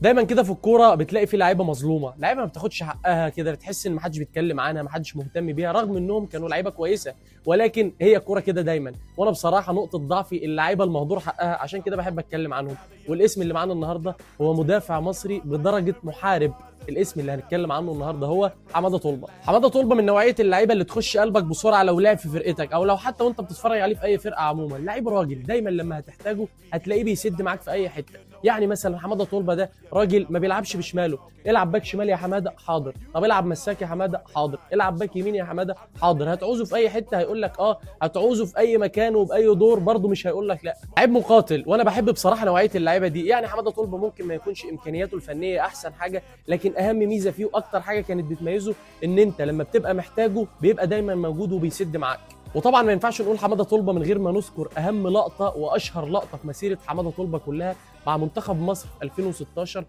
دايما كده في الكورة بتلاقي في لعيبة مظلومه، لعيبة ما بتاخدش حقها كده، بتحس ان محدش بيتكلم عنها، محدش مهتم بيها، رغم انهم كانوا لعيبة كويسه، ولكن هي الكورة كده دايما. وانا بصراحة نقطة ضعفي اللعيبة المهدور حقها، عشان كده بحب اتكلم عنهم. والاسم اللي معانا النهارده هو مدافع مصري بدرجة محارب. الاسم اللي هنتكلم عنه النهارده هو حمادة طلبه. حمادة طلبه من نوعية اللعيبة اللي تخش قلبك بسرعة لو لعب في فرقتك، او لو حتى وانت بتتفرج عليه في اي فرقه عموما. لعيب راجل، دايما لما هتحتاجه هتلاقيه بيسد معاك في اي حتة. يعني مثلا حمادة طلبه ده راجل ما بيلعبش بشماله، العب باك شمال يا حمادة حاضر، طب العب مساك يا حمادة حاضر، العب باك يمين يا حمادة حاضر. هتعوزه في اي حتة هيقول لك اه، هتعوزه في اي مكان وباي دور برضه مش هيقول لك لا. لعيب مقاتل، وانا بحب بصراحة نوعية اللعيبة دي. يعني حمادة طلبه ممكن ما يكونش امكانياته الفنية احسن حاجة، لكن اهم ميزة فيه واكتر حاجة كانت بتميزه ان انت لما بتبقى محتاجه بيبقى دايما موجود وبيسد معاك. وطبعا ما ينفعش نقول حمادة طلبه من غير ما نذكر اهم لقطة واشهر لقطة في مسيره حمادة طلبه كلها مع منتخب مصر في 2016.